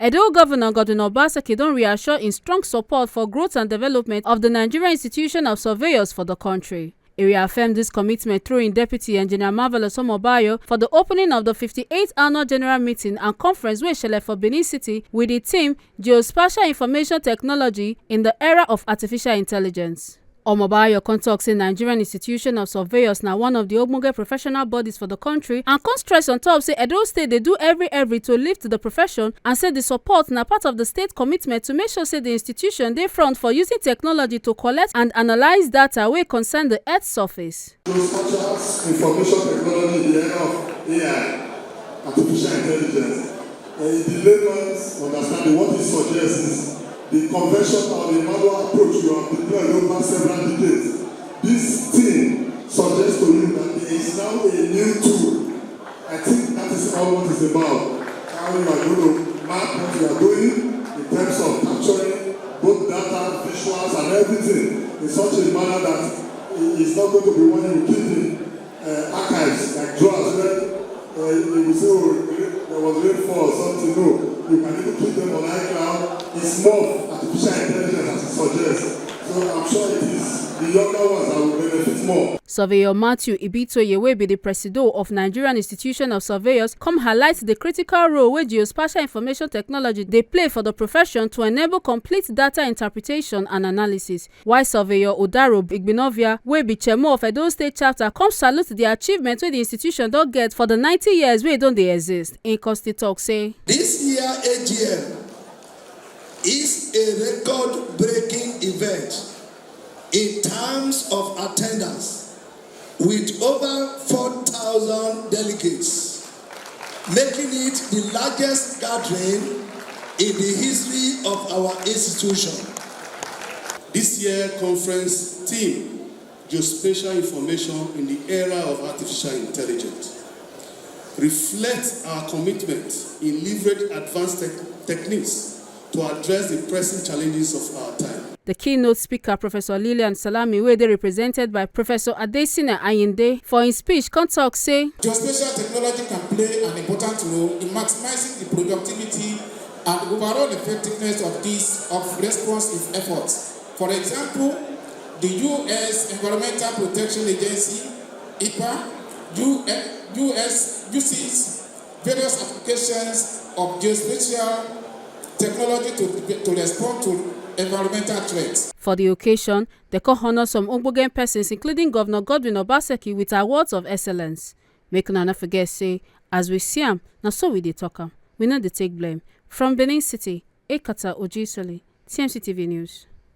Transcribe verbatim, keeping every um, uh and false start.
Edo Governor Godwin Obaseki don reassure im strong support for growth and development of the Nigerian Institution of Surveyors for the country. E reaffirm this commitment through im Deputy Engineer Marvelous Omobayo for the opening of the fifty-eighth Annual General Meeting and Conference wey shele for Benin City with the theme Geospatial Information Technology in the Era of Artificial Intelligence. Omobayo come talk say Nigerian Institution of Surveyors na one of the ogbonge professional bodies for the country and come stress on top say Edo State dey do every every to lift the profession and say the support na part of the state commitment to make sure say the institution dey front for using technology to collect and analyse data wey concern the earth surface. Geospatial information technology in the era of A I, artificial intelligence. Uh, in the layman's understanding, what it suggests is the conventional or the manual approach you have deployed over several decades. This thing suggests to you that there is now a new tool. I think that is all what it's about. How you are going to map what you are doing in terms of capturing both data, visuals, and everything in such a manner that it is not going to be one you keep in uh, archives like drawers where uh, you will say, oh, there was rainfall or something. No, you can even keep them on iCloud. It's more of artificial intelligence as it suggests. So I'm sure it is the younger ones that will benefit more. Surveyor Matthew Ibitoye, wey be the presido of Nigerian Institution of Surveyors, come highlight the critical role wey geospatial information technology dey play for the profession to enable complete data interpretation and analysis. While Surveyor Odaro Igbinovia, wey be chairman of Edo State Chapter, come salute the achievement wey the institution don get for the ninety years wey e don dey exist. Im come still talk say, This year A G M is a record-breaking event in terms of attendance, with over four thousand delegates, making it the largest gathering in the history of our institution. This year conference theme, Geospatial Information in the Era of Artificial Intelligence, reflects our commitment in leverage advanced tech- techniques to address the pressing challenges of our time. The keynote speaker, Professor Lillian Salami, wey dey represented by Professor Adesina Ayinde, for im speech come talk say, Geospatial technology can play an important role in maximizing the productivity and overall effectiveness of these of responsive efforts. For example, the U S Environmental Protection Agency, EPA, U S, uses various applications of geospatial technology to, to respond to environmental threats. For the occasion, they come honour some ogbonge persons, including Governor Godwin Obaseki, with awards of excellence. Make una no forget say, as we see am, na so we dey talk am. We no dey take blame. From Benin City, Ekata Ojisoli, T M C T V News.